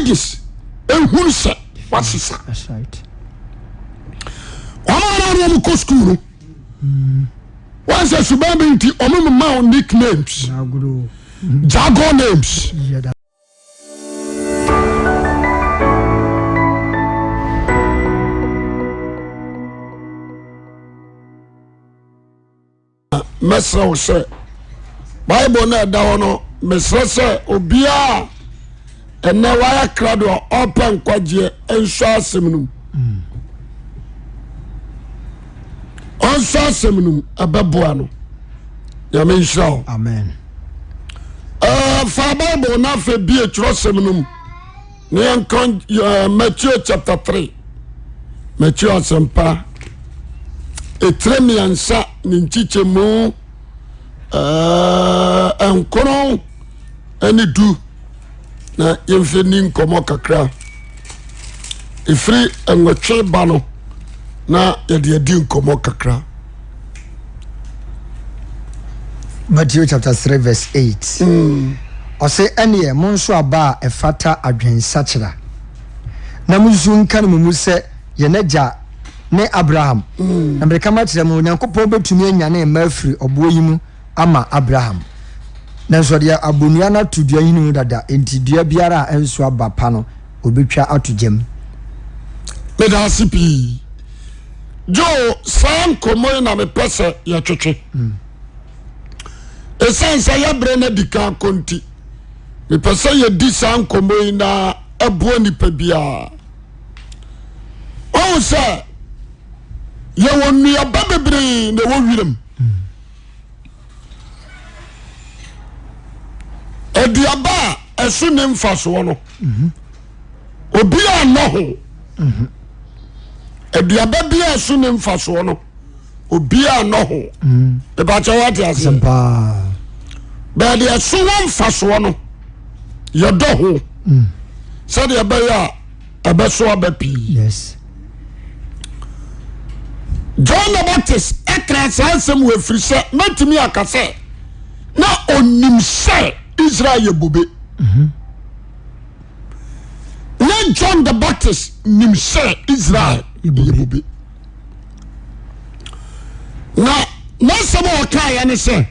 Colleagues ehunu sɛ wasesa. Wɔn a na wɔn kɔ sukuu no, wɔn sɛ suban bi nti wɔn mma wɔn nicknames, jargon names. Mɛsrɛ wo sɛ Bible no ɛda hɔ no, mesrɛ sɛ obiara ɛnɛ wayɛ krado a ɔpɛ nkwagyeɛ nsɔ asɛm no mu. Ɔnsɔ asɛm no mu ɛbɛboa no. Nyame nhyira wo. Amen. Uh, fa Bible no afei bie twerɛsɛm no mu na yɛnka uh, Matthew chapter 3. Matthew asɛmpa etire mmiɛnsa ne nkyekyɛmu uh, nkron ne du na yɛmfa ni nkɔmmɔ kakra. Ɛfiri nwɔtwe ba no na yɛde adi nkɔmmɔ kakra. Matthew chapter 3 verse 8. Ɔse, ɛneɛ monso aba a ɛfata adwensakyera, na monsusu nka no mo mu sɛ, Yɛn agya ne Abraham. Na mereka makyerɛ mo, Onyankopɔn bɛtumi anyane mma afiri ɔboɔ yi mu ama Abraham. Nanso ɔde abonnua no ato dua nhini mu dada, enti dua biara a ɛnso aba pa no, wɔbɛtwa ato gya mu. Meda ase pii. Joe, saa nkɔmmɔ yi na mepɛ sɛ yɛtwetwe. Ɛsiane sɛ yɛbrɛ no adi kan kɔ nti, mepɛ sɛ yɛdi saa nkɔmmɔ yi na ɛboa nipa biara. Ɔhu sɛ yɛwɔ nnuaba bebree na ɛwɔ wiram. Aduaba a ɛso ne mfasoɔ no, obiara nnɔ ho. Aduaba bi a ɛso ne mfasoɔ no, obiara nnɔ ho. Ìbàkyɛ wate aseɛ. Bɛɛde ɛso wɔ mfasoɔ no, yɛdɔ ho sɛdeɛ ɛbɛyɛ a ɛbɛso aba pii. Yes. John the Baptist ɛka saa asɛm wɔ ɛfiri sɛ mɛtumi aka sɛ na ɔnim sɛ Israel yɛ bobe. Na John the Baptist nim sɛ Israel yɛ bobe. Na n'asɛm a ɔkaeɛ ne sɛ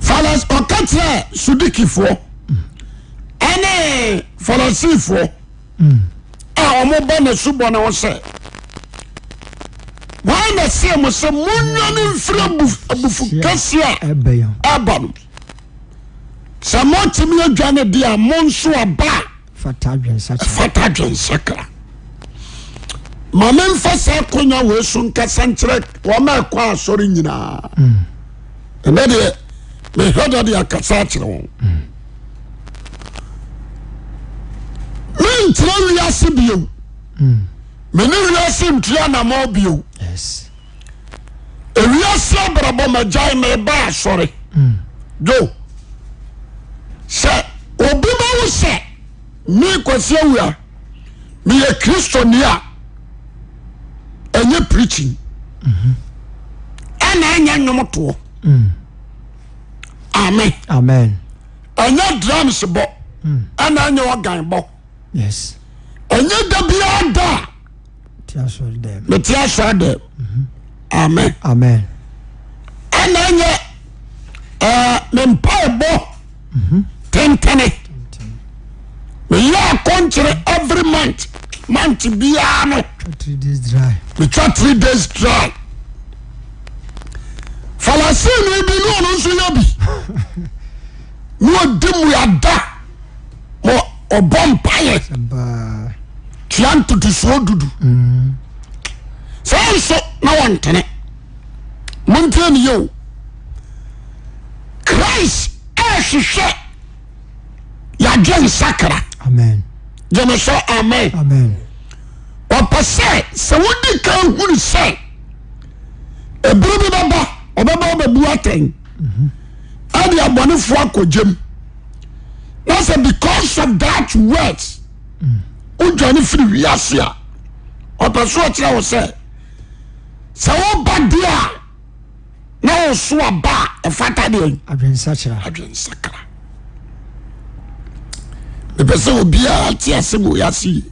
Falas ɔka kyerɛ Sudikifoɔ ɛne Farisifoɔ a wɔba n'asubɔ no ho sɛ, wɔn na see mo sɛ monnwane mfiri abufu kɛseɛ a ɛba no. Sɛ moatumi adwane deɛ a, mo nso aba a fata adwensakra. Ma memfa saa akonya wei so nkasa nkyerɛ wɔn a ɛkɔ asɔre nyinaa. Ɛnɛ deɛ mehwɛ da de akasa akyerɛ wɔn. Menkyerɛ wiase bio. Mene wiase ntua anamɔ bio. Ewiase abrabɔ magyae meba asɔre. Jo, sɛ obi bɛwo sɛ me Kwasi Awua meyɛ Kristoni a ɛnyɛ preaching ɛna ɛnyɛ nnwomtoɔ. Amen. Amen. Ɛnyɛ drums bɔ ɛna ɛnyɛ organ bɔ. Yes. Ɛnyɛ da biara da a mete asɔre dɛm. Amen. Amen. Ɛna ɛnyɛ ɛɛ me mpaebɔ tentene. Meyɛ akɔnkyere every month month biara no. Metwa 3 days dry. Falasini bi ne ɔno nso yɛ bi. Ne ɔdi mmuada ma ɔbɔ mpaeɛ tua ntotosoɔ dudu. Saa nso na wɔntene. Montie ne yɛ o. Christ ɛrehwehwɛ yɛadwe nsakra. Amen. Gyeme sɛ amen. Amen. Ɔpɛ sɛ sɛ wodi kan hunu sɛ ebere bi bɛba ɔbɛba ɔbɛbu atɛn ɛde abɔnefoɔ akɔ gyam na sɛ because of that words wodwane firi wiase a ɔpɛ so ɔkyerɛ wo sɛ sɛ woba deɛ a na woso aba a ɛfata deɛ adwensakra. Adwensakra. Mepɛ sɛ obiara te asɛm wɔ ase yie.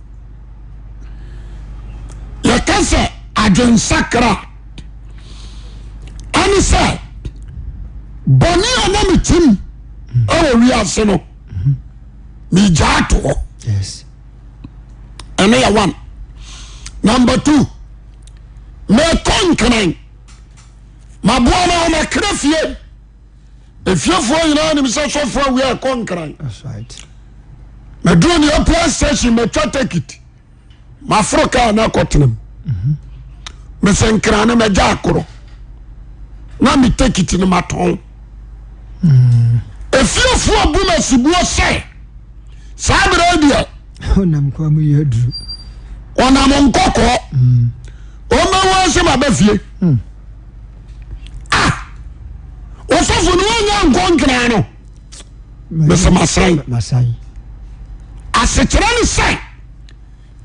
Yɛka sɛ adwensakra ɛne sɛ bɔne a na metim ɛwɔ wiase no megyaa to hɔ. Ɛno yɛ one. Number two, mekɔ nkran maboa ma wɔmakra fie. Efiefoɔ nyinaa nim sɛ sɔfoɔ awia ɛkɔ nkran. Maduru ne airport station matwa ticket maforo kaa na akɔtena mu. Mesɛ nkran no magya akorɔ na me ticket no matɔn. Efiefoɔ bu ma sibuo sɛ saa berɛ deɛ ɔnam kwa mu yɛ aduru. Ɔnam nkɔkɔɔ. Ɔmɛwu ase ma ba fie. Ah! Ɔsɔfo no wanya nkɔ nkran no. Mesɛ masan. Masan. Asekyerɛ ne sɛ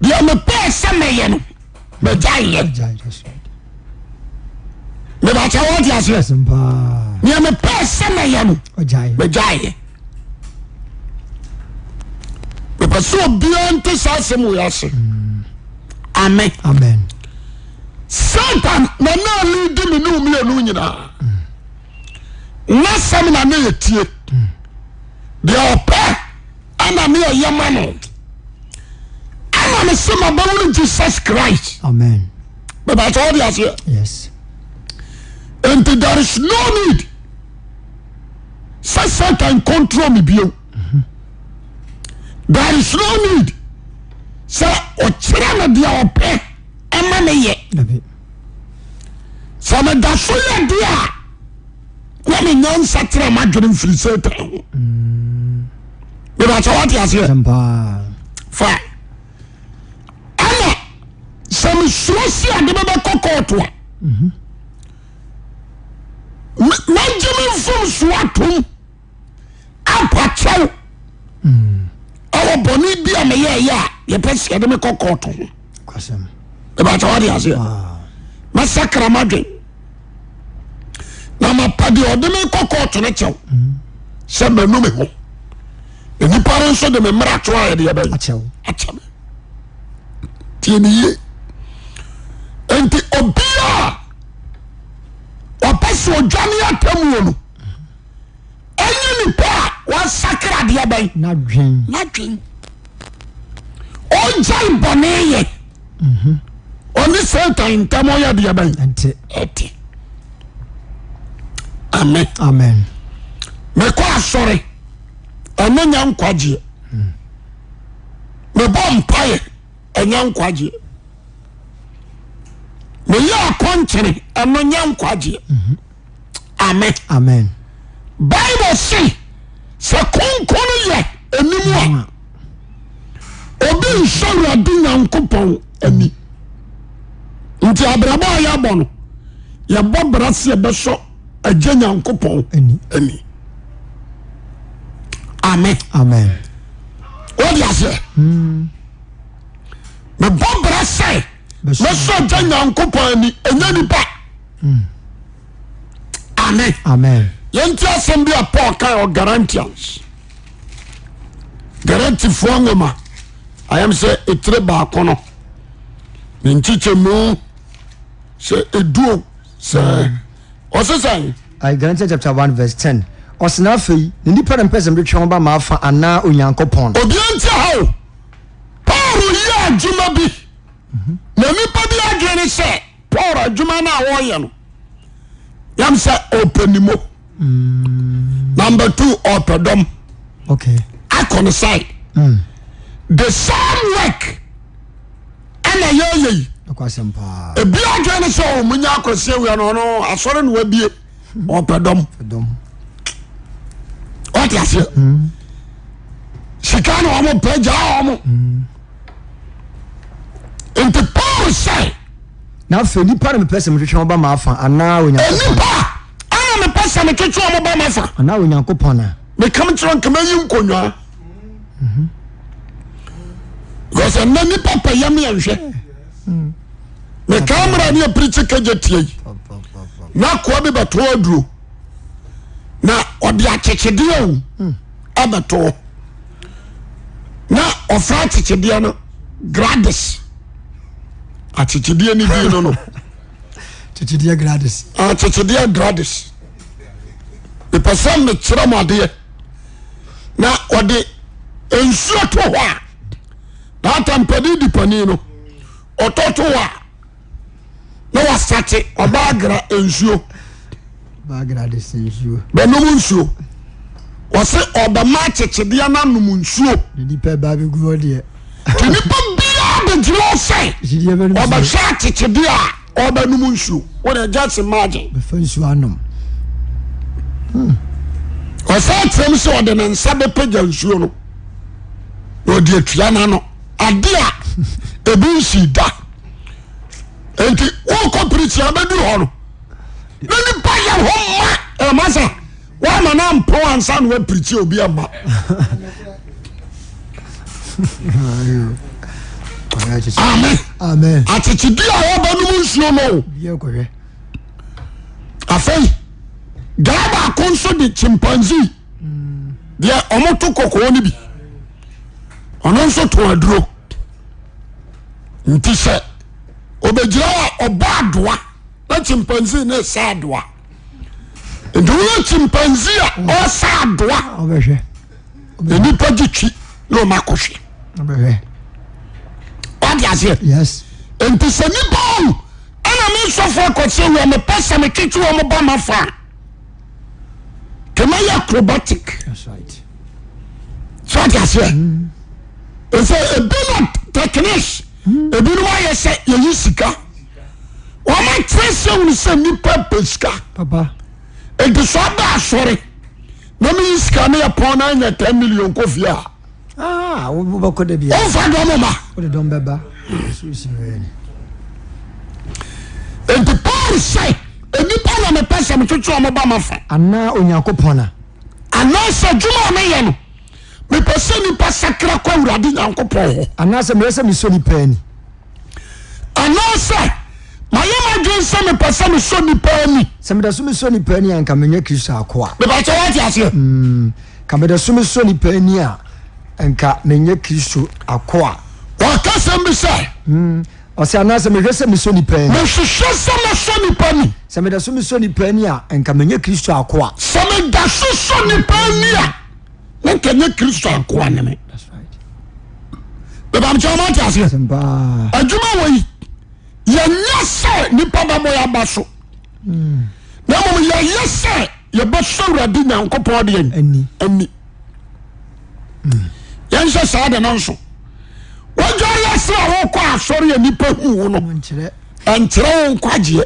deɛ mepɛɛ sɛ mɛyɛ no magyae yɛ. Mebakyɛ wɔte aseɛ. Deɛ mepɛɛ sɛ mɛyɛ no magyae yɛ. Mepɛ sɛ obiara nte saa asɛm wei ase. Amen. Amen. Satan na na alidi me ne mmienu nyinaa. N'asɛm na ne yɛtie. Deɛ ɔpɛ ɛna ne ɛyɛ ma no. Ɛna me se ma bɛwuru Jesus Christ. Amen. Bɛbɛ sɛ ɔde aseɛ. Yes. Nti there is no need sɛ Satan control me bio. There is no need sɛ ɔkyerɛ me deɛ ɔpɛ ɛma me yɛ. Sɛ meda so yɛ deɛ a na me nyansa kyerɛ m'adwene mfiri Satan ho. Bɛbɛ sɛ wate aseɛ. Fine. Ɛna sɛ mesuro si ade bɛbɛkɔ kɔɔto a mɛgye me mfomsoɔ atom ampakyɛw ɛwɔ bɔne bi a meyɛɛyɛ a yɛpɛ sɛ yɛde me kɔ kɔɔto ho. Ɛbɛkyɛ wade aseɛ. Mɛsakra m'adwen na mapa deɛ ɔde me kɔ kɔɔto no kyɛw sɛ manu me ho. Nnipa no nso de me mmara to a yɛde yɛbɛn akyɛ me. Tie ne yie. Nti obiara ɔpɛ sɛ ɔdwane atemmuo no ɛnyɛ nipa a wasakra adeɛ bɛn n'adwen n'adwen ɔgyae bɔne yɛ ɔne Satan ntam ɔyɛ adeɛ bɛn ɛnte ɛte amen amen mekɔ asɔre ɛno nya nkwagyeɛ mebɔ mpaeɛ ɛnyɛ nkwagyeɛ meyɛ akɔnkyene ɛno nyɛ nkwagyeɛ amen amen Bible se sɛ kronkron yɛ anim a obi nsɔ Awurade Nyankopɔn ani nti abrabɔ a yɛbɔ no yɛbɔ bra se yɛbɛsɔ agya Nyankopɔn ani amen amen wode aseɛ mebɔ bra sɛ mɛsɔ agya Nyankopɔn ani ɛnyɛ nipa amen amen yɛnti asɛm bi a Paul kae wɔ Galatians Galatifoɔ nwoma ayam sɛ etire baako no ne nkyekyɛmu sɛ eduo sɛ ɔse sɛn Galatians chapter 1 verse 10 ɔse na afei na nipa na mpɛ sɛ mede twe ho ba m'afa anaa Onyankopɔn. Obiara nti ha o Paul yɛ adwuma bi na nipa bi adwene ne sɛ Paul adwuma no a ɔreyɛ no yam sɛ ɔpɛ ne mo number two ɔpɛ dɔm okay akɔ ne side the same work ɛna yɛyɛ yi ebi adwene ne sɛ ɔmo nya akwasi awia no ɔno asɔre na wabie ɔpɛ dɔm ɔte aseɛ sika na ɔmo pɛ gyaa ɔmo. Nti Paul sɛ. Na afei nipa na mepɛ sɛ metwetwe wɔn ba m'afa anaa Onyankopɔn. Nipa ana mepɛ sɛ metwetwe wɔn ba m'afa. Anaa Onyankopɔn a. Meka m kyerɛ nka mayi nkonnwa. Because ɛnna nipa pɛ yam yɛn hwɛ. Meka mmerɛ ne apirikyi kagye tie yi. Na akoa bi bɛtɔ aduro. Na ɔde akyekyedeɛ o ɛbɛtɔ. ɔfrɛ akyekyedeɛ no Gladys. Akyekyedeɛ ne din no no. Akyekyedeɛ Gladys. Akyekyedeɛ Gladys. Mepɛ sɛ mekyerɛ mo adeɛ. Na ɔde nsuo to hɔ a, n'atampani di panin no, ɔtɔ to hɔ a, na wasate ɔbaa gra nsuo. Ɔbaa de si nsuo. Bɛnom nsuo. Wɔse ɔbɛma akyekyedeɛ no anom nsuo. Na nipa ba bɛgu hɔ deɛ. Nti nipa biara bɛgyina hɔ sɛ ɔbɛhwɛ akyekyedeɛ a ɔbɛnom nsuo. Wo deɛ just imagine. Bɛfa nsuo anom. Ɔsan kyerɛ mu sɛ ɔde ne nsa bɛpagya nsuo no na ɔde atua n'ano. Ade a ebi nsi da. Nti wokɔ pirikyi abɛduru hɔ no na nipa yɛ hɔ ma ɛma sɛ woama no ampɔn ansa na woapirikyi obi ama. Amen. Akyekyedeɛ a wɔbɛnom nsuo no. Afei gaa baako nso de chimpanzee deɛ wɔto kɔkɔɔ no bi ɔno nso to aduro nti sɛ ɔbɛgyina hɔ a ɔbɔ adoa na chimpanzee no resa adoa nti woyɛ chimpanzee a ɔresa adoa na nipa gye twi na ɔma akɔhwɛ wade aseɛ nti sɛ nipa o ɛna me nsɔfo akɔsɛ wia mepɛ sɛ metwetwe wɔn ba ma fa kɛmɛ yɛ acrobatic sɛ wade aseɛ ɛsɛ ebi na techniques ebinom ayɛ sɛ yɛyi sika wɔn akyerɛ sɛ wunu sɛ nipa pɛ sika nti sɛ ɔba asɔre na meyi sika ne yɛ pɔn na anya 10 million kɔ fie a ah, wobɛkɔ da bia womfa dɔm ma wode dɔm bɛba nti Paul sɛ nnipa na mepɛ sɛ metwetwe wɔn ba mafa anaa Onyankopɔn a anaasɛ adwuma a meyɛ no mepɛ sɛ nnipa sakra kɔ Awurade Nyankopɔn hɔ anaasɛ meyɛ sɛ mesɔ nnipa ani Anaasɛ mayɛ m'adwene sɛ mepɛ sɛ mesɔ nnipa ani. Sɛ meda so mesɔ nnipa ani a, anka menyɛ Kristo akoa. Mepakyɛ woate aseɛ? Mm, ka meda so mesɔ nnipa ani a, anka menyɛ Kristo akoa. Wɔka sɛm bi sɛ. Mm, ɔsɛ anaasɛ mehwɛ sɛ mesɔ nnipa ani. Mehwehwɛ sɛ mɛsɔ nnipa ani. Sɛ meda so mesɔ nnipa ani a, anka menyɛ Kristo akoa. Sɛ meda so sɔ nnipa ani a. na nka nyɛ kristo akoa ne me bɛbamkyɛ ɔma te aseɛ adwuma wɔ yi yɛnyɛ sɛ nipa bɛbɔ yɛ aba so na mmom yɛyɛ sɛ yɛbɛsɔ awurade nyankopɔn deɛ ani yɛnhyɛ saa de no nso wadware ase a wokɔ asɔre a nipa hu wo no ɛnkyerɛ wo nkwagyeɛ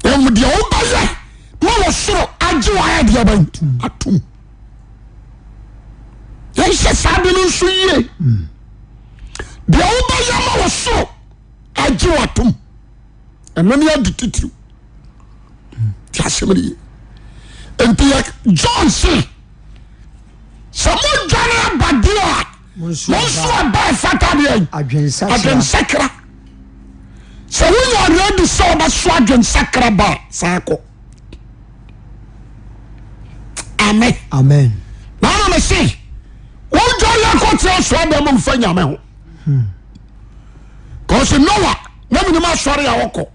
deɛ wobɛyɛ na wɔ soro agye wɔn ayɛ deɛ bɛn atom yɛnhyɛ saa de no nso yie deɛ wobɛyɛ ma wɔ soro agye wɔ atom ɛno ne ade titiriw ti asɛm no yie nti yɛ John se sɛ modwane abadeɛ a monso aba ɛfata deɛ adwensakra sɛ wonya ready sɛ wobɛso adwensakra ba a saa kɔ amen amen na ana me se wodwane akɔtena asɔre dɛm mfa nyame ho kɔsi Noah na menim asɔre a wɔkɔ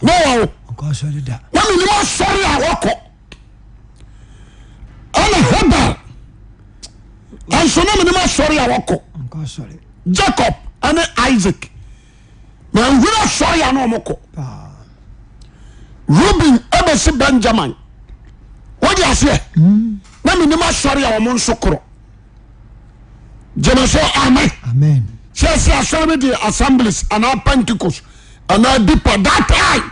Noah o na menim asɔre a wɔkɔ ɛna Habel nso na menim asɔre a wɔkɔ Jacob ɛne Isaac na nhunu asɔre a na wɔkɔ Reuben ɛbɛsi Benjamin wode aseɛ hmm. na menim asɔre a wɔn nso korɔ gyeme so amen sɛ sɛ asɔre bi de assemblies anaa Pentecost anaa deeper that time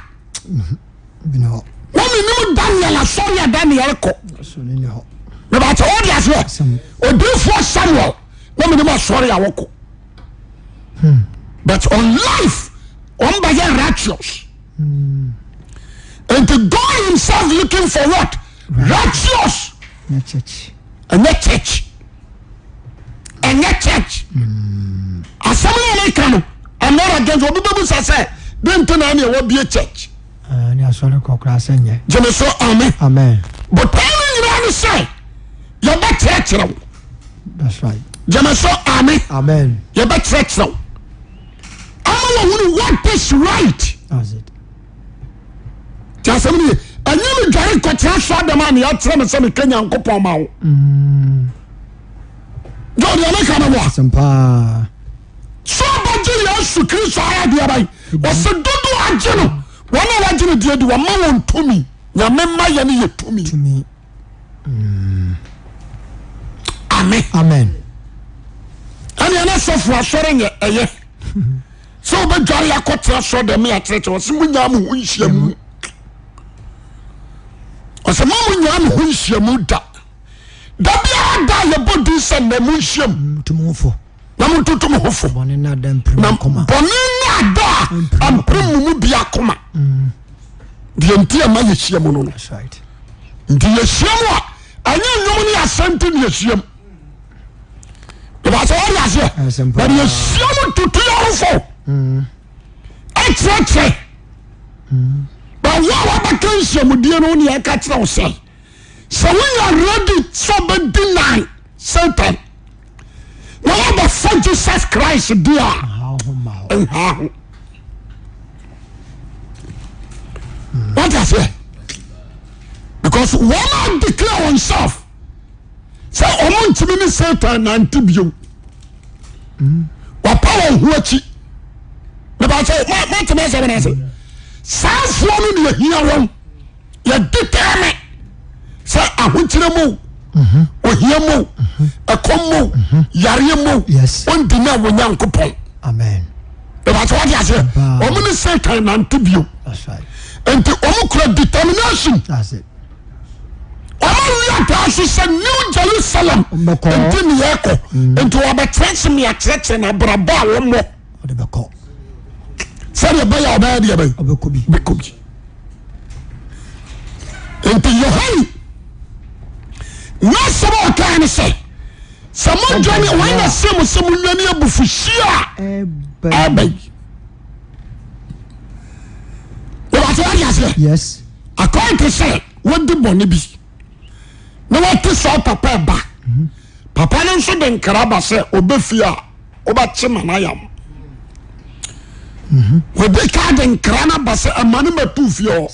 na menim Daniel asɔre a Daniel kɔ mebakyɛ wode aseɛ odiifoɔ Samuel na menim asɔre a wɔkɔ hmm. but on life wɔn bɛyɛ righteous hmm. nti God himself looking for what righteous ɛnyɛ church ɛnyɛ church asɛm no a meka no I'm not against obi bɛbu sa sɛ de nti na ɛne ɛwɔ bie church ah, ne asɔre kɔ koraa sɛ nyɛ gyeme so amen amen botae no nyinaa ne sɛ yɛbɛkyerɛkyerɛ wo. That's right. Gyeme so amen. Amen. Yɛbɛkyerɛkyerɛ wo ama wɔhunu what is right. That's it. Ti asɛm no ye. Ɛnyɛ me dware kɔtena so adam a nea akyerɛ me sɛ meka Nyankopɔn ma wo. Jɔ deɛ meka no boa. Asɛm paa. So ɔbɛgye Yesu Kristo ayɛ deɛ bɛn? Ɔsɛ dodo agye no wɔn a wɔagye no deɛ di wɔma wɔn tumi. Nyame ma yɛ no yɛ tumi. Tumi. Amen. Amen. Ɛne ɛna sɔfo asɔre nyɛ ɛyɛ sɛ wobɛdware akɔtena sɔ dɛm akyerɛkyerɛ ɔsɛ mo nyaa mo ho nhyiamu ɔsɛ ma mo nyaa mo ho nhyiamu da da biara da yɛbɔ din sɛ nnɛ mo nhyiam na montoto mo ho fo bɔne nna da mpirim na akoma bɔne nna da a mpirim mo mu bi akoma deɛ nti ɛma yɛhyia mu no no That's right. nti yɛhyia mu a ɛnyɛ nnwom ne asɛm nti ne yɛhyia mu ìbáṣẹ wọ́n di aseɛ Asɛm paa. but yɛhyia mu tutu yɛn ho fo ɛkyerɛkyerɛ but wo a wabɛka nhyiamudie no ne yɛka kyerɛ wo sɛ sɛ wonya ready sɛ ɔbɛdi nine Satan na wabɛfa Jesus Christ di a nha ho wọ́n ti aseɛ because wɔn a declare themselves sɛ wɔn ntumi ne Satan nante bio wapa wɔn ho akyi nípa sɛ mɔtí ma sɛ wɔn ase saa afoɔ no na ehia wɔn. Yɛdi tɛɛme sɛ ahokyerɛ mu ohia mu ɛkɔm mu yareɛ mu ɔndi na wɔ Nyankopɔn. Amen. Ìbàtí wọ́n di aseɛ wɔn ne Satan nante bio nti wɔn kura determination. Wɔn awi ataa so sɛ New Jerusalem nti ne yɛ kɔ nti wɔabɛkyerɛkyerɛ mi akyerɛkyerɛ na abrabɔ a wɔn mɔ. Sɛdeɛ ɛbɛyɛ a ɔbɛyɛ deɛ bɛyɛ bɛkɔ bi. Nti Yohane n'asɛm a ɔkaa ne sɛ sɛ modwane wɔn na sɛ mo sɛ monwane abufuhyeɛ a ɛba yi. Wɔbɛte wade aseɛ. Yes. Akɔn te sɛ wɔdi bɔne bi na wɔte sɛ papa ɛba. Papa no nso de nkra ba sɛ ɔbɛ fie a wobɛkye ma no ayam. Wɔdi ka de nkra no aba sɛ ɛma no mɛtu fie hɔ.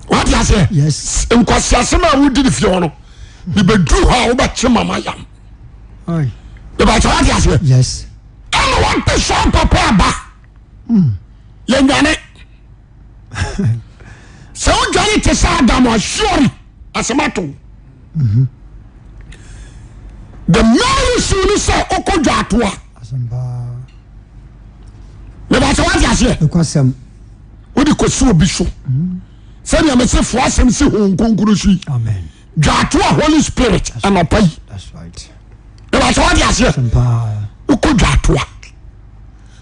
Wate aseɛ? Nkwasiasɛm a wodi ne fie hɔ no, mebɛduru hɔ a wobɛkye ma no ayam. Mebakyɛ wate aseɛ? Ɛna wɔte sɛ papa aba. Yɛnwane. Sɛ wodwane te sɛ Adam a surely asɛm ato wo. The main issue ni sɛ wokɔ dwaatoa. Mebakyɛ wate aseɛ? Wode kɔsi obi so. Sɛdeɛ mese foa asɛm si Honhom Kronkron so yi. Dwaatoa Holy Spirit anɔpa yi. Mebakyɛ wate aseɛ? Wokɔ dwaatoa.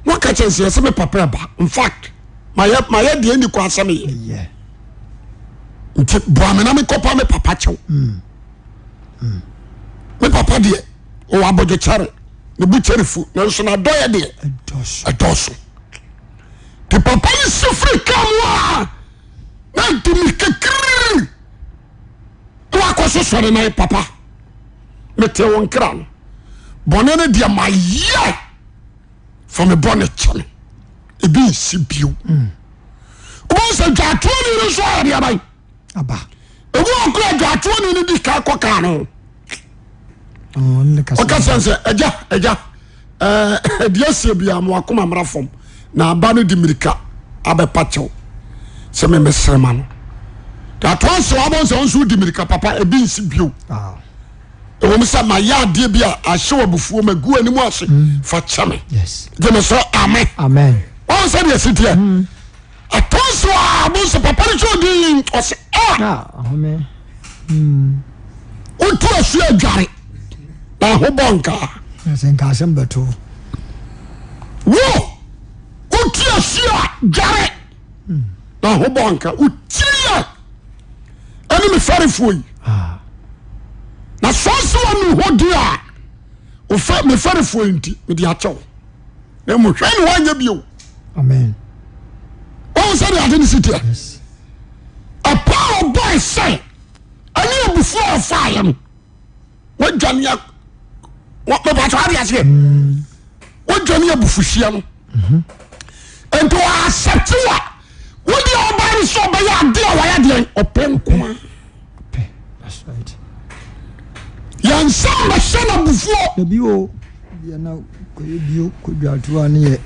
Na ɔka kyerɛ sɛ yɛsɛ me papa ɛba. In fact, mayɛ mayɛ deɛ ɛni kwan sɛ meyɛ. Nti boa me na menkɔpa me papa kyɛw. Me papa deɛ ɔwɔ abɔdwekyɛre ne bo kyɛre fu nanso n'adɔyɛ deɛ ɛdɔɔso. Nti papa no si firi kaa mu a na adi mirika kiriri na wakɔ so sɔre nan papa mete wo nkra no bɔne no deɛ mayɛ fa me bɔne kyɛ me ebi nsi bio. Wobɛhu sɛ dwatoɔni no nso ayɛ deɛ aban aba. Ebi wɔ kora dwatoɔni no di ka kɔ kaa no. Ɔka sɛ sɛ agya agya ɛɛ deɛ asie bia mo akoma mmra fam na aba no di mirika abɛpa kyɛw sɛ memɛsrɛ ma no. Dwatoɔ nso abɔ sɛ nso di mirika papa ebi nsi bio. Ɛwɔ mu sɛ mayɛ adeɛ bi a ahyɛ wɔ abufuo ma gu anim ase fa kyɛ me. Gyeme sɛ amen. Amen. Wɔn sɛ deɛ si teɛ. Ɛtɔ so a mo sɛ papa no sɛ ɔdi ɔsɛ a. Ahome. Wotu asu adware na ahobɔ nkaa. Sɛ nka asɛm bɛto. Wo wotu asu adware na ahobɔ nka wotiri yɛ ɛne me fɛrefoɔ yi. Na sɛ ɔsɛ wɔn ho di a ofɛ me fɛrefoɔ yi nti mede akyɛw. Na mmom hwɛ ne woanyɛ bio. Amen. Wɔn sɛ de ade ne si teɛ. Ɛpa a ɔbɔe sɛ ɛne abufuo a ɔfaeɛ no. Wadwane a mepatɔ ade aseɛ. Wadwane abufuhyeɛ no. Nti wɔ accept wa wode a ɔbaa no sɛ ɔbɛyɛ ade a wɔyɛ deɛn ɔpɛ nko a. Yɛn nsa bɛhyɛ no abufuo. Dabi o. Bia na kɔyɛ bio kɔdwatoa ne yɛ.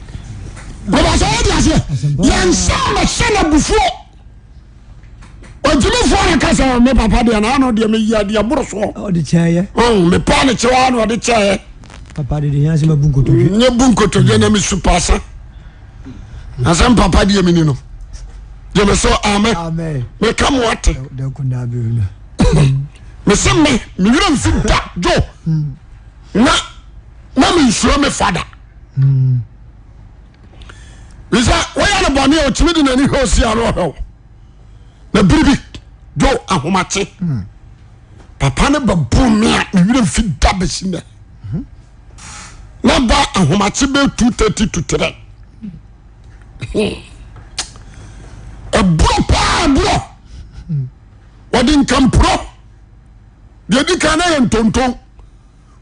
Mepatɔ ade aseɛ. Yɛn nsa bɛhyɛ no abufuo. Ɔgyimifoɔ na ka sɛ me papa deɛ na ano deɛ meyi adeɛ boro soɔ. Ɔde kyɛɛyɛ. Mepaa ne kyɛw ano ɔde kyɛɛyɛ. Papa de deɛ asɛm abu nkotodwe. Nye bu nkotodwe na mesu paasa. Na sɛ mpapa deɛ meni no. Gyeme so amen. Amen. Meka mo ate. Dɛko na abiri no. Mese me me werɛ mfi da jo. Na na mensuro me fada. Bisa woyɛ no bɔne a ɔtumi de n'ani hwɛ osi ano ɔhwɛ wo. Na biribi jo ahomakye. Papa no bɛbo me a me werɛ mfi da bɛsi nnɛ. Na ba ahomakye bɛ 2:30 to 3. Ɛborɔ paa ɛborɔ. Wɔde nkampuro deɛ di kan na yɛ ntonton.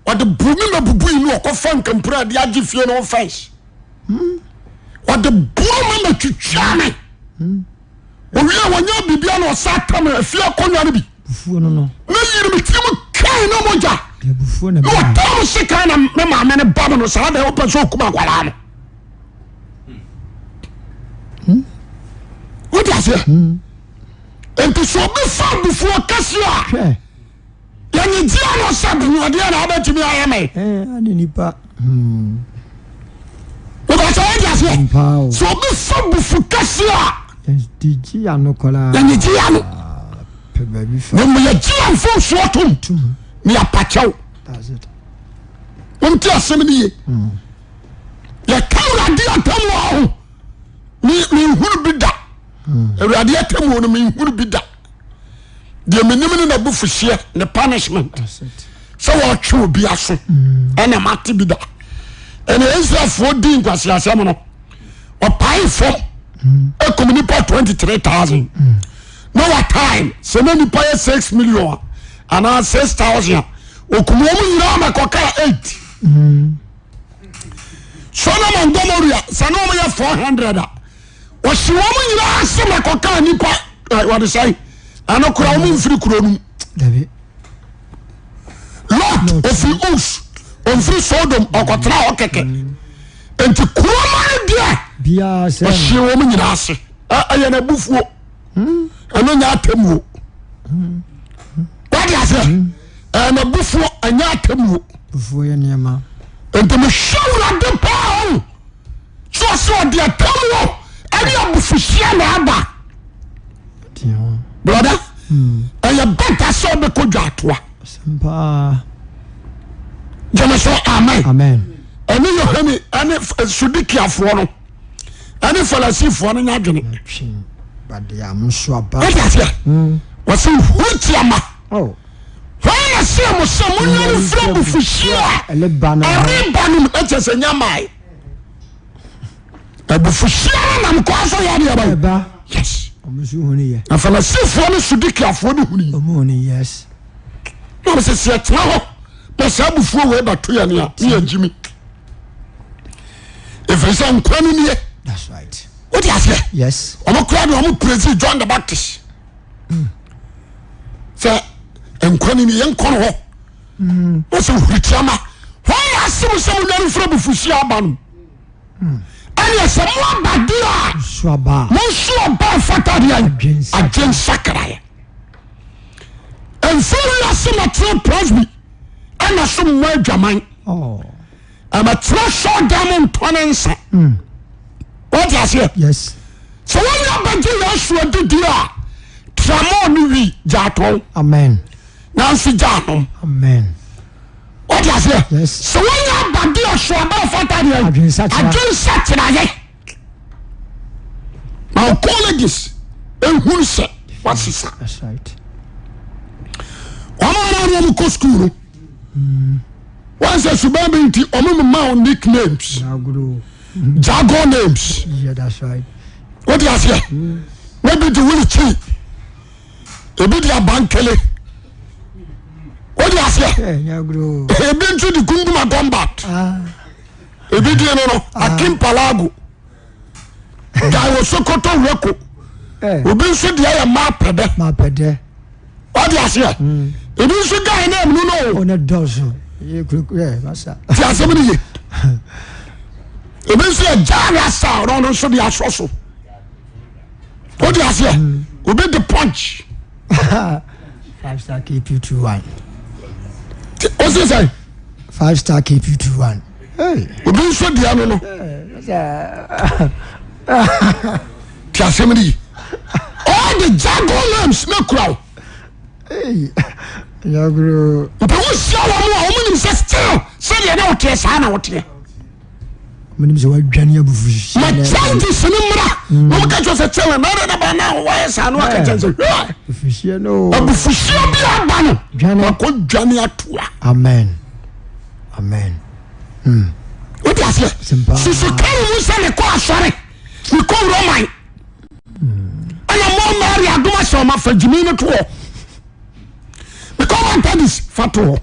Wɔde bu me ma bubu yi no ɔkɔfa nkampuro a de agye fie no fence. Wɔde boro ma ma twitwa me. Owie wɔnyɛ biribi a na ɔsa tam afie akonnwa no bi. Bufuo no no. Na yiri me tirim kan na mogya. Abufuo na Na ɔtam se kan na me maame no ba me no saa da wopɛ sɛ okum akwadaa no. Wote aseɛ? Nti sɛ obi fa abufuo kɛseɛ a Hwɛ. yɛnyegye ano sɛ bɛnuadeɛ na wobɛtumi ayɛ me. Ɛɛ ade nipa. Hmm. Wobɛsɛ wote aseɛ? Ampa o. Sɛ obi fa bufu kɛseɛ a Yɛgyegye ano koraa. yɛnyegye ano. Pɛ baabi fa. Na mmom yɛgye yɛn mfomsoɔ tom Tum. na yɛapakyɛw. That's it. Wonte asɛm no ye. Yɛka Awurade atemmuo ho. Menhunu bi da. Awurade atemmuo no menhunu bi da. Deɛ menim ne n'abufuhyeɛ ne punishment. That's it. Sɛ wɔtwe obi aso ɛna mate bi da. Ɛna Israelfoɔ di nkwaseasɛm no ɔpae fam ɛkum nipa 23,000. Noah time sɛ na nipa yɛ 6 million a anaa 6,000 a ɔkum wɔn nyinaa ma kɔkaa 8. Sodom and Gomorrah sɛ na wɔn yɛ 400 a ɔhye wɔn nyinaa ase ma kɔkaa nipa wɔde sɛn ɛno kora wɔn mfiri kuro no mu. Dabi. Lot ofiri Us ɔmfiri Sodom ɔkɔtena hɔ kɛkɛ nti kuro ma no deɛ Biara sɛ. ɔhye wɔn nyinaa ase. Ɛyɛ n'abufuo ɛno nyɛ atemmuo wade aseɛ ɛyɛ n'abufuo ɛnyɛ atemmuo Bufuo yɛ nneɛma. nti mehwɛ Awurade paa o sɛ ɔsɛ ɔde atemmuo ɛne abufuhyeɛ na aba Deɛ ho. brɔda ɛyɛ bɛta sɛ ɔbɛkɔ dwa atoa Asɛm paa. gyeme so amen Amen. ɛne Yohane ɛne Sodikiafoɔ no ɛne Farisifoɔ no nya adwene wode aseɛ wɔsɛ hurutiama Oh. hwan na sɛ mo sɛ monyane mfiri abufuhyeɛ a Ɛreba no ho. ɛreba no mu na kyerɛ sɛ nya mae abufuhyeɛ no nam kwan so yɛ adeɛ bɛn Ɛba. yes Ɔmo nso hu ne yɛ. na Farisifoɔ ne Sodikiafoɔ no huni Ɔmo hu ne yes. na wɔsɛ sɛ yɛtena hɔ na saa abufuo wei bɛto yɛn a ne yɛgyimi ɛfiri sɛ nkwa no nie That's right. wode aseɛ Yes. ɔmo kora de ɔmo praise John the Baptist sɛ nkwa no nie yɛnkɔ no hɔ wɔsɛ huritiama hɔ na asɛm sɛ monwane mfiri abufuhyeɛ aba no ɛneɛ sɛ mo aba deɛ a So aba. monso aba mfata deɛ Adwensakraeɛ. adwensakraeɛ ɛmfiri wiase mɛtena presby ɛna so mmɔ adwaman Oh. ɛmɛtena sɔɔ dan mu ntɔne nsa wɔte aseɛ Yes. sɛ wonya bɛgye Yesu adidi a tramɔ ne wi gyaatɔn Amen. nanso gyaa nom Amen. wɔte aseɛ Yes. sɛ wonya abade a so aba fata deɛ Adwensakyera. adwensakyerayɛ na wo colleges ehunu sɛ wasesa That's right. wɔn a wɔn a wɔn kɔ sukuu no wɔn sɛ suban bi nti wɔn mma wɔn nicknames Agro. jargon names Yeah, that's right. wɔte aseɛ na bi de wuli kyi ebi de abankele wɔte aseɛ. aseɛ? Ebi nso de gunguma gɔmbat. Ebi deɛ no no akim palago. Guy wɔ Sokoto reko. Obi nso deɛ yɛ maapɛdɛ. Maapɛdɛ. Wate aseɛ? Ebi nso guy na ɛmu no. O ne dɔɔso. Yɛ kuro yɛ masa. Ti asɛm no ye. Ebi nso yɛ gyara sa ɔno nso de asɔ so. Wate aseɛ? Obi de punch. 5 star KP21. O si sɛ. 5 star KP21. Obi nso deɛ no no. Ti asɛm no yi. All the jargon names na kura o. Nti wohyia wɔn a wɔn nim sɛ still sɛdeɛ na woteɛ saa na woteɛ. Wɔn nim sɛ wɔadwane abufuhyeɛ. Ma challenges ni mmra. Na wɔn ka kyerɛ sɛ kyɛlɛ na ɛdɛ ba na wɔayɛ saa na wɔaka kyerɛ sɛ hwɛ. Abufuhyeɛ no. Abufuhyeɛ bi aba no. Dwane. Wakɔ dwane atoa. Amen. Amen. Wote aseɛ? Susu kari mu sɛ mekɔ asɔre mekɔ Roman ɛna mɔ Mary adom ahyɛ ɔma fa gyimi no to hɔ mekɔ Methodist fa to hɔ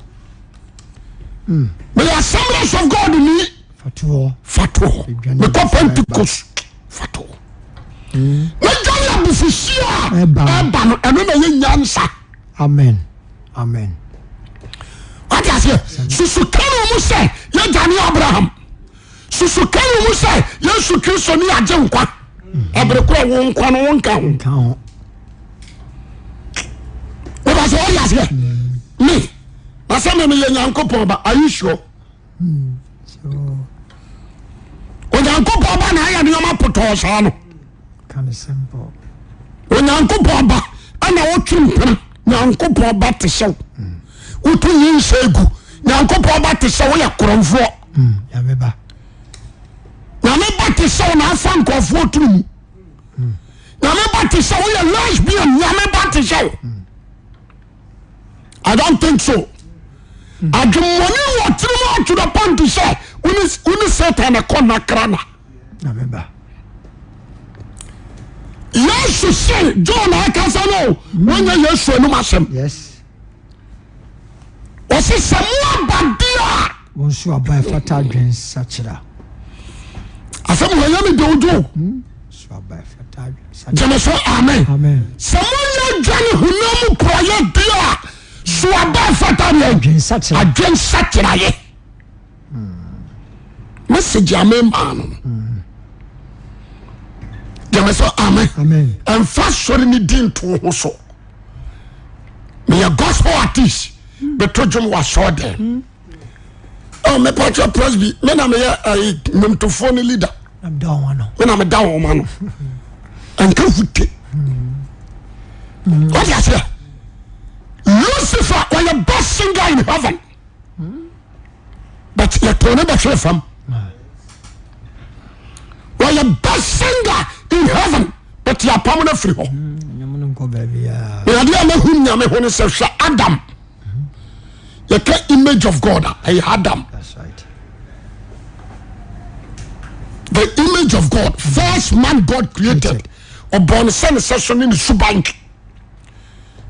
meyɛ Assemblies of God ni Fa to hɔ. Fa to hɔ. Mekɔ Pentecost fa to hɔ. Na dwane abufuhyeɛ a ɛba no ɛno na yɛ nyansa. Amen. Amen. Wate aseɛ? Susu ka no mu sɛ yɛgya ne Abraham. Susu ka no mu sɛ Yesu Kristo ne agye nkwa. Ɛbere korɔ wo nkwa no wo nka ho. Nka ho. Wọ́n sɛ wọ́n aseɛ. Me, na sɛ me meyɛ Nyankopɔn ba, are you sure? Onyankopɔn ba na ayɛ nneɛma potɔɔ saa no. Onyankopɔn ba ɛna wotwe mpena. Nyankopɔn ba te sɛ wo. Woto nyinsɛ gu. Nyankopɔn ba te sɛ woyɛ korɔmfoɔ. Nyame ba. Nyame ba te sɛ wo na afa nkurɔfoɔ tiri mu. Nyame ba te sɛ woyɛ lesbian. Nyame ba te sɛ wo. I don't think so. Adwemmɔne wɔ tirim ato the point sɛ wone Satan ɛkɔ nakra na. Yesu se John akasa no wɔnyɛ Yesu anum asɛm. Wɔse sɛ mo aba deɛ a. Wɔn nso aba ɛfata adwene sakyera. Asɛm wɔ yɛ me dawudwo. Gyeme so amen. Sɛ monyɛ dwane honam mu porɔyɛ deɛ a, so aba ɛfata deɛ adwensakyerayɛ. Message a memaa no no. Gyeme so amen. Ɛmfa sɔre ne di nto ho so. Meyɛ gospel artist. Meto dwom wɔ asɔre dɛm. Oh, mepa kyɛ presby me na meyɛ ayi nnwomtofoɔ no leader. Me na meda wɔn ano. Nka hute. Wọ́n aseɛ. Lucifer ɔyɛ best singer in heaven. But yɛtoo ne bɛhwee fam. Ɔyɛ best singer in heaven but yɛapam no afiri hɔ. Adeɛ a mahu nyame ho no sɛ hwɛ Adam. Yɛka image of God a ɛyɛ Adam. The image of God, first man God created. Ɔbɔɔ no sɛ ne sɛ so ne ne suban.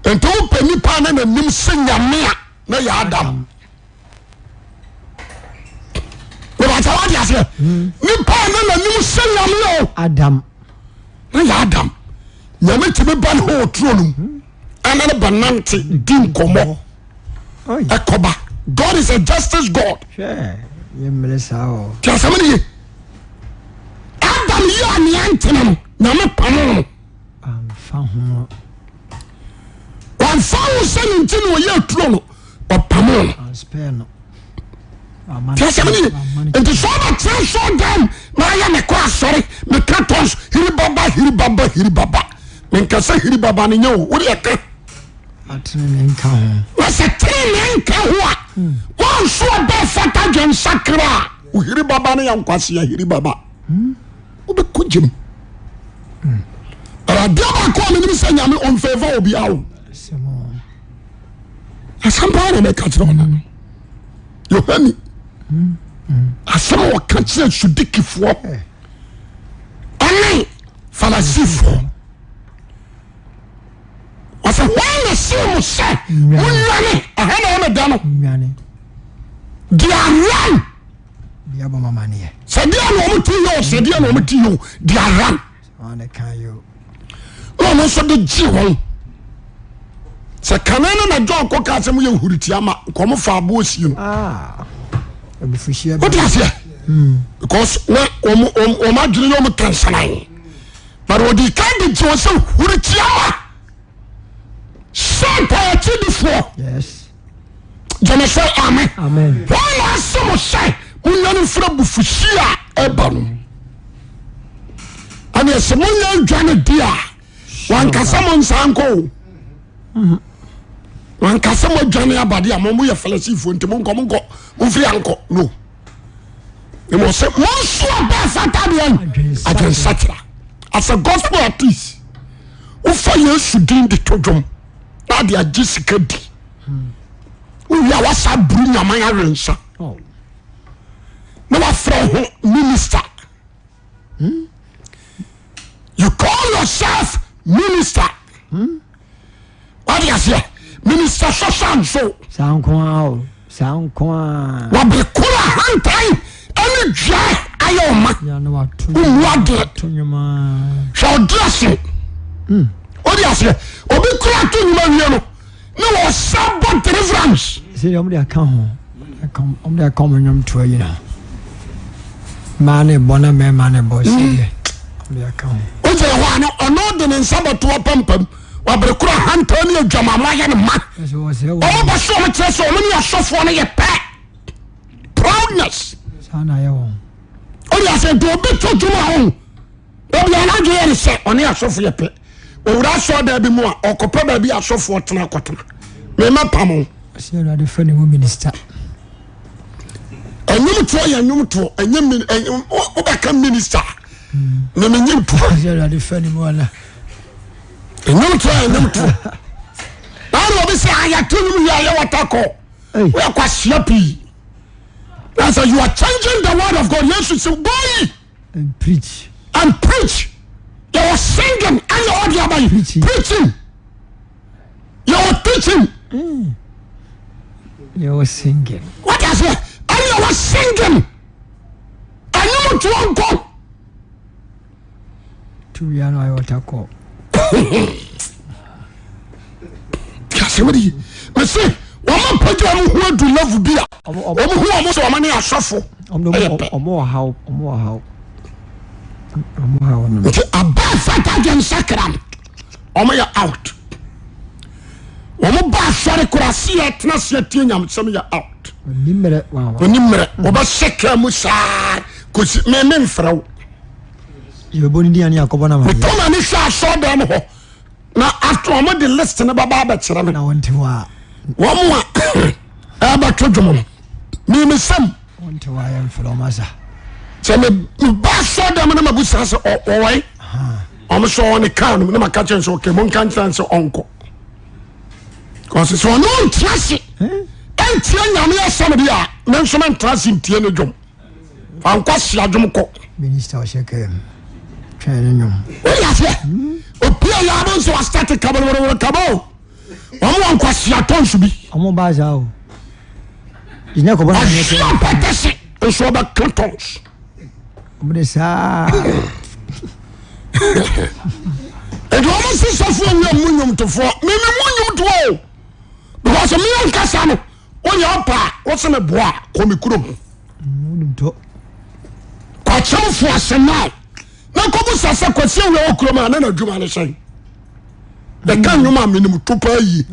Nti wopɛ nipa na n'anim sɛ nyame a na yɛ Adam. Bàtà wà di aseɛ. Nipa na n'anim sɛ nyame o. Adam. Na yɛ Adam. Nyame tumi ba ne ho wɔ turo no mu. Ɛna ne ba nante di nkɔmɔ. Ɛkɔba. God is a justice God. Ti asɛm ni ye. Adam yi a nea ntene no, nyame pamo no. Wamfa ho sɛ ne nti na ɔyɛ turo no, ɔpamo no. Ti asɛm ni ye. Nti sɛ ɔbɛtena sɔ dɛm na ayɛ mekɔ asɔre meka tons hiribaba hiribaba hiribaba menka sɛ hiribaba no nyɛ o wode ɛka Na sɛ tenenee nka ho a wɔnso ɔbɛ fata dwensakra a ohiribaba no yɛ nkwasea hiribaba wobɛkɔ gyem. But adeɛ baako a menim sɛ Nyame ɔmfavor obiara o. Asɛm paa na mɛka kyerɛ ɔna no. Yohane asɛm a ɔka kyerɛ Sudikifoɔ ɛne Farisifoɔ. Ɔsɛ hwan na see mo sɛ monnwane? Ɛha na ɔmɛda. aseɛ no. They are run. Sɛ deɛ na wɔn ti yɛ o, sɛ deɛ na wɔn ti yɛ o, they are run. Na ɔno nso de gye wɔn. Sɛ kane no na John kɔ kaa sɛ mo yɛ nhuritia ma nkɔmɔ fa aboɔ sie no. Ah, Wote aseɛ? Hmm. Because na wɔn wɔn adwene yɛ wɔn tansanan. But wɔde kan de gye wɔn sɛ huritia ma. Satan akyidifoɔ. Gyeme sɛ amen. Wɔn na ase mo sɛ monyane mfiri abufuhyeɛ a ɛba no. Ɛne sɛ monyɛ ndwane di a wankasa mo nsa nkɔ o. Mm-hmm. Wankasa mo adwane abade a mo mo yɛ Farisifoɔ nti monkɔ monkɔ momfiri ankɔ no. Ɛmɔ sɛ monso aba afata deɛ adwensakyera as a gospel artist wofa Yesu din de to dwom na ade agye sika di wowie a wasa buru nyaman awensa oh. na wafrɛ ho minister hmm? you call yourself minister hmm? wade aseɛ minister sɔsɔ nso saa nko ara o saa nko ara wabere koro ahantan ɛne dua ayɛ ɔma womu adeɛ hwɛ ɔde ase hmm. wode aseɛ obi kora to nnwuma wie no ne wɔsa bɔ deliverance sɛ deɛ wɔde aka ho wɔde aka wɔn nnwom toa yi na mmaa ne bɔ na mmarima ne bɔ sɛ deɛ wɔde aka ho wogyina hɔ a no ɔno de ne nsa bɛto apampam wabere koro ahantan ne adwamamɔ ayɛ ne ma wɔn bɛ so wɔn kyerɛ sɛ wɔn ne asɔfoɔ no yɛ pɛ proudness saa na ayɛ wɔn wode aseɛ nti obi to dwom a ɔho Baabi a n'adwene yɛ ne sɛ ɔne asɔfo yɛ pɛ. Owura asɔɔdan bi mu a, ɔkɔpɛ baabi a asɔfoɔ tena akɔtena. Mema pam o. Ɔsɛ Awurade fa ne mu minista. Ɛnwomtoɔ yɛ nnwomtoɔ, ɛnyɛ min wobɛka minista. Na menye nto. Ɔsɛ Awurade fa ne mu ana. Nnwomtoɔ yɛ nnwomtoɔ. Na ɔde obi sɛ ayɛto nnwom wie ayɛ watakɔ. Woyɛ kwasia pii. Na sɛ you are changing the word of God. Yesu sɛ go ye. And preach. And preach. Yɛwɔ singing ɛne yɛwɔ de aba yi. Preaching. Preaching. Yɛwɔ teaching. Mm. Yɛwɔ singing. What is it? Ɛne yɛwɔ singing. Ɛnwom toɔ nkɔ. Tuwia no ayɛ ɔta kɔ. Asɛm de yi. Mese wɔn apagya wɔn ho adu level bi a wɔn hu wɔn sɛ wɔn ne asɔfo ɛyɛ pɛ. Wɔn wɔ haw, wɔn wɔ haw, wɔn haw no. Nti aba fata adwensakra no wɔn yɛ out. Wɔn ba asɔre kora se yɛ tena se tie nyamesɛm yɛ out. Oni mmerɛ wawa. Oni mmerɛ wɔbɛhyɛ kaa mu saa kɔsi meme mfrɛ wo. Yɛbɛbɔ ne din ane akɔbɔ no amaneɛ. Metɔ m'ani hwɛ asɔre dɛm hɔ. Na after wɔn de list no bɛba abɛkyerɛ me. Na wɔn te hɔ a. Wɔn a ɛbɛto dwom no mimisɛm. Wɔn te hɔ a yɛn fɛlɛ wɔn asa. Sɛ me ba asɔ dɛm na ma bu sa sɛ ɔwɔe. Wɔn sɛ ɔwɔ ne kaa no mu na ma ka kyɛn sɛ ɔkɛ mo nka nkyɛn sɛ ɔnkɔ. Kɔsi sɛ ɔno ntia se ɛntia nyame asɛm de a me nso me ntra se ntie ne dwom. Fankɔ si adwom kɔ. Minister ɔhyɛ kaa mu twɛn ne nwom. Wọ́n yà sẹ́, obi a yà bọ̀ nsọ wa start kabolo kabo. Wɔn wɔ nkwasia tɔnso bi. Wɔn ba asa o. Ìyẹn kọ̀ bọ́ na yẹn Ɔhwe apɛtɛse nso ɔbɛka tɔns. Wɔn de saa. Nti wɔn si sɔfo awia mu nnwomtofoɔ. Mímí mu nnwomtoɔ o. Because mi ankasa no, woyɛ ɔpa a wosɛ me boa a kɔ me kurom. Kwakyɛmfo ase now. Na kɔbusa sɛ Kwasi awia wɔ kurom a ne n'adwuma ne sɛn. Yɛka nnwom a menim to paa yie.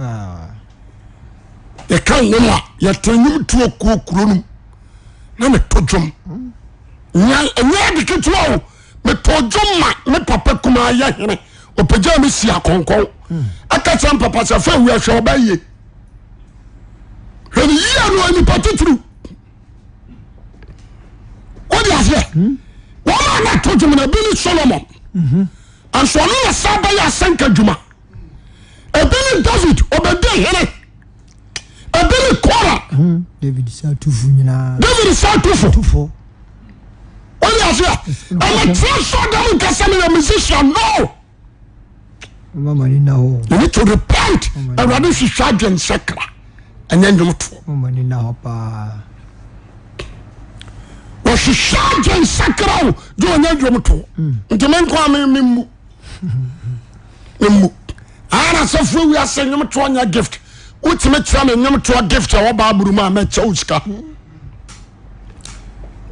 Yɛka nnwom a yɛte nnwom tuo kuo kuro no mu na meto dwom. Ɛnyɛ ade ketewa o. Meto dwom ma me papa kumaa yɛ hene. Ɔpagyaa me si akɔnkɔn. Aka kyerɛ me papa sɛ fɛ awia hwɛ ɔba yie. Hwɛ ne yie no nipa titiriw. Wode aseɛ? Wɔn a na to dwom no ebi ne Solomon. Nso ɔno na san bɛyɛ asɛnka dwuma. Ebi ne David ɔbɛdi hene. Ebi ne Kora. David sɛ atufo nyinaa. David sɛ atufo. Atufo. Wọ́n yà sẹ́, ẹ̀mẹ tí a sọ dẹ́mu nkasa mi yẹ musician no. You need to repent. Awurade hwehwɛ adwensakra ɛnyɛ nnwomtoɔ. Mo ani na hɔ paa. Wɔhwehwɛ adwensakra o gye ɔnyɛ dwom to. Nti me nko a me me mmu. Me mmu. Ara asafo wiase nnwom toɔ nyɛ gift. Wotumi kyerɛ me nnwom toɔ gift a ɛwɔ Bible mu a mɛkyɛ wo sika.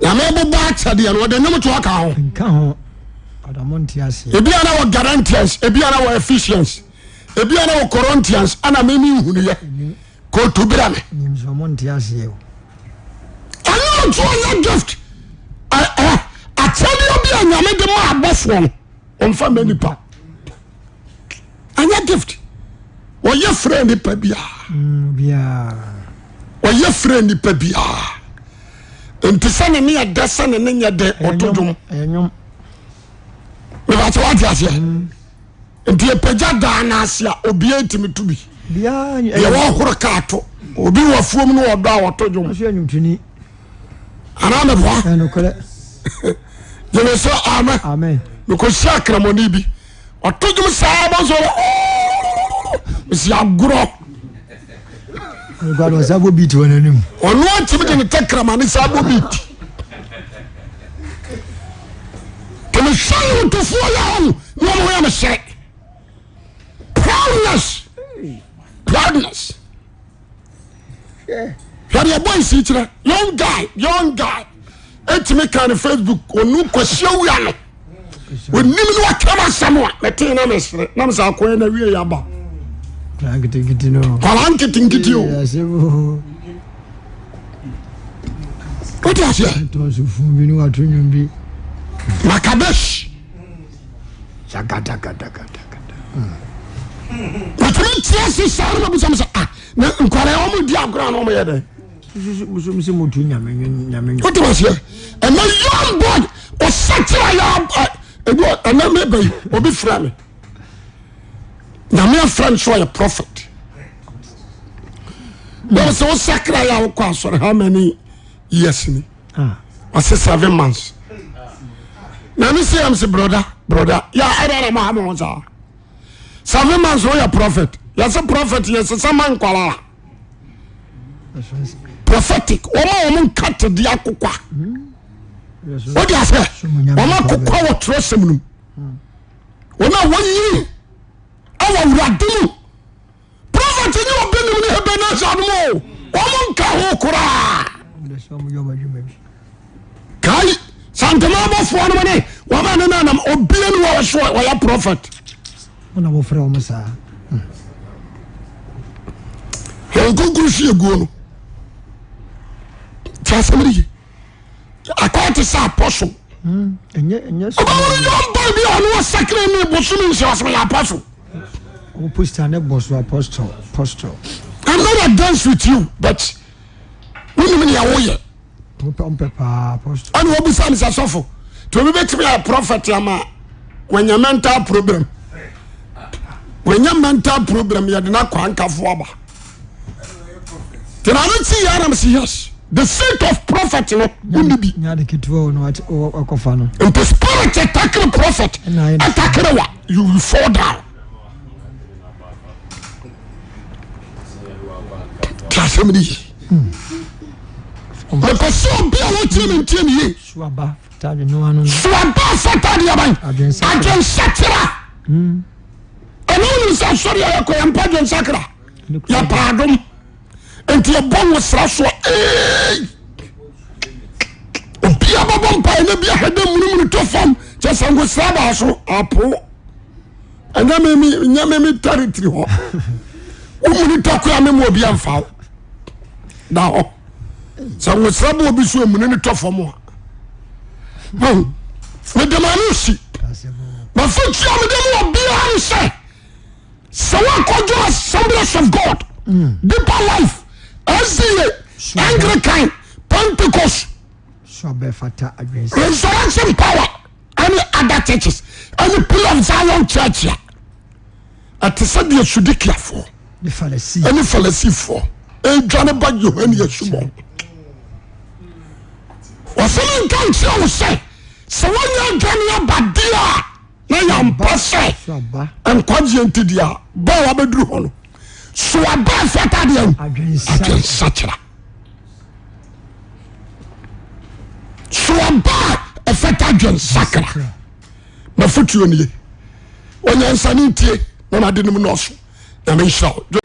Nyame bobɔ akyɛdeɛ no ɔde nnwom toɔ ka ho. Nka ho. Ɔda mo nte aseɛ. Ebi ana wɔ Galatians, ebi ana wɔ Ephesians, ebi ana wɔ Corinthians, ana me me nhunuyɛ. Kootu bra me. Nim sɛ ɔmo nte aseɛ o. Ɛnyɛ ɔto ɔnyɛ gift. Akyɛdeɛ bi a Nyame de ma abɔfoɔ no, ɔmfa mma nipa. Ɛnyɛ gift. Ɔyɛ frɛ nipa biara. Biara. Ɔyɛ frɛ nipa biara. Nti sɛ ne ne yɛ dɛ sɛ ne ne nyɛ dɛ ɔto dwom. Ɛyɛ nwom. Mebɛkyɛ wate aseɛ. Nti ɛpagya daa no ase a obiara tumi to bi. Deɛ wɔhoro kaa to. Obi wɔ afuom no ɔdɔ a ɔto dwom. Anaa meboa. Gyeme sɛ amen. Mekɔhyia akramɔni bi. Ɔto dwom saa bɔ nso mesi agorɔ. Ɔno atumi de ne tɛkrɛma ne saa bɔ beat. Tẹmẹsẹ ahotofoɔ yɛ ahɔ na wɔn yɛ mesɛ. Proudness. Proudness. Hwɛ deɛ boys yi kyerɛ young guy young guy etimi kan ne Facebook onu kwasi awia no onim ne wakam asɛm a mɛtee na mesere na mesɛ akɔyɛ na wie yaba kwalaa nketenkete o wote aseɛ makabesh metumi te ase saa no mabusa me sɛ ah na nkwadaa wɔn di agorɔ a na wɔn yɛ dɛ wote aseɛ ɛnɛ young boy ɔsɛkyerɛ yɛ ebi ɛnɛ meba yi obi frɛ me nyame afrɛ no sɛ ɔyɛ prophet bɛn sɛ wosakra yɛ a wokɔ asɔre how many years ni ɔse 7 months na ne sɛ yam sɛ broda broda yɛ ɛdɛ na ma mo saa 7 months woyɛ prophet yɛsɛ prophet yɛsesɛ ma nkwalaa prophetic wɔn a wɔn nka tede akokwa o de asɛ wɔn akokwa wɔ twerɛsɛm no mu wɔn a wɔnyini ɛwɔ awurade mu prophet nye obi nim ne Ebenezer no mu o wɔn nka ho koraa kai santama abɔfoɔ no ne wɔn a ne nanam obie ne wɔn so wɔyɛ prophet. Wɔn na wɔfrɛ wɔn saa. Wɔn nkonkoro si eguo no tí asɛm no ye akɔyɛ te sɛ apɔso. Ɔbɛwuri yɔn bɔyi bi a ɔno ɔsakere ne bosomi nhyɛ ɔsɛ ɔyɛ apɔso. Wɔn poster ne bɔ so apostle apostle. I'm not against with you but wonim nea woyɛ. Ɛna wɔbisa no sɛ sɔfo nti obi bɛtumi ayɛ prophet ama wanya mental problem wanya mental problem yɛde no akɔ ankafo aba nti na no ti yɛ anam sɛ yes the seat of prophet no wonni bi nti spirit atakere prophet atakere wa you will fall down Ti asɛm no ye. Mepɛ sɛ obi a wɔtie me ntie me yie. Suaba fata deɛ ban adwensakyera. Ɛna wonim sɛ asɔre a yɛkɔ yɛmpa adwensakra yɛpɛ adom nti yɛbɔ nwosra soɔ ee obia bɛbɔ mpaeɛ na bi ahwɛ dɛ munumunu tɔ fam kyɛ sɛ nwosra baa so apo ɛnyɛ me me nyɛ me me territory hɔ womuni tɔkɔ a memu obi amfa wo da hɔ sɛ nwosra bɔ obi so emuni ne tɔ fam a mede ma no si mafotua mede mu obiara ne sɛ sɛ woakɔdwo Assemblies of God mm. Deeper Life SDA Anglican Pentecost Resurrection Power ɛne other churches ɛne Pillar of Zion Church a ɛte sɛ deɛ Sodikiafoɔ ɛne Farisifoɔ ɛredwane ba Yohane asubɔ. Wɔsɛ ne nka nkyerɛ wo sɛ sɛ woanya adwane aba deɛ a na yɛampa sɛ nkwagyeɛ nti deɛ a ba a wabɛduru hɔ no. So aba ɛfata deɛ adwensakyera. So aba ɛfata adwensakra. Mafotuo nie. Onyansane ntie na n'ade no mu nɔɔso. Nyame nhyira wo.